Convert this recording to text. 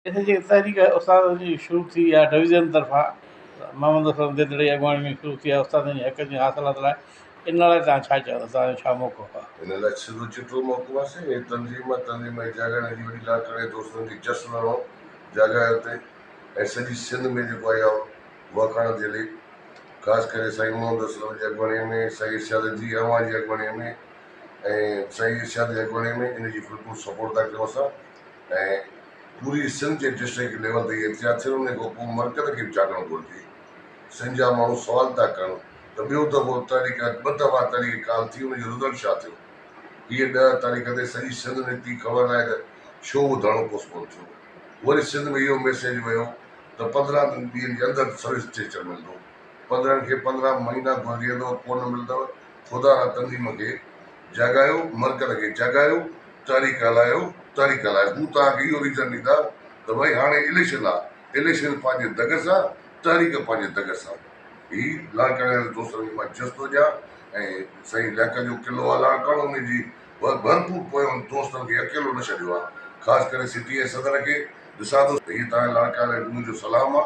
هتي جيڪا تحريڪ استادن جي شروع ٿي آهي ڊويزن طرفان محمد اسلم ديدڙي جي اڳواڻي ۾ شروع ٿي آهي استادن جي حق جي حاصلات لاء ان لاء توهان ڇا چوندو توهان جو ڇا موقف آهي؟ ان لاء سڌو چٽو موقف آهي سائين هي تنظيم آهي تنظيم جي جاڳائڻ جي وڏي لاڙڪاڻي جي دوستن کي جس لهڻو جاڳايو تي ۽ سڄي سنڌ ۾ جيڪو آهي اها واکاڻ ٿي هلي خاص ڪري سائين محمد اسلم جي اڳواڻي ۾ سائين ارشاد جي اوهان جي اڳواڻي ۾ ۽ سائين ارشاد جي اڳواڻي ۾ ان جي بلڪل سپورٽ ٿا ڪيون اسان ۽ پوري سنڌ جي ڊسٽرڪٽ ليول تي اهي احتجاج ٿين ان کان پوء مرڪز کي به جاڳڻ گهرجي. سنڌ جا ماڻهو سوال ٿا ڪن ته ٻيو دفعو تحريڪ ٻه دفعا تحريڪ ڪال ٿي ان جو رزلٽ ڇا ٿيو؟ هيء 10 تاريخ تي سڄي سنڌ نڪتي خبر ناهي ته ڇو اهو ڌرڻو پوسٽپون ٿيو. وري سنڌ ۾ اهو ميسيج ويو ته 15 ڏينهن جي اندر سروس اسٽيشن ملندو. 15 کي 15 مهينا گذري ويندو ڪونه ملندو خدا را تنظيم کي جاڳايو مرڪز کي جاڳايو تحريڪ هلايو تحريڪ هلايو هو توهان کي اهو ريزن ڏيندا ته ڀائي هاڻي اليڪشن آ اليڪشن پنهنجي دڳ سان تحريڪ پنهنجي دڳ سان هي لاڙڪاڻي وارن دوستن کي مان جس ٿو ڏيان ۽ سائين لياقت جو قلعو آ لاڙڪاڻو ان جي ڀرپور پويان دوستن کي اڪيلو نه ڇڏيو آ خاص ڪري سٽي ۽ صدر کي ڏسان ٿو هي توهان لاڙڪاڻي منهنجو سلام آ.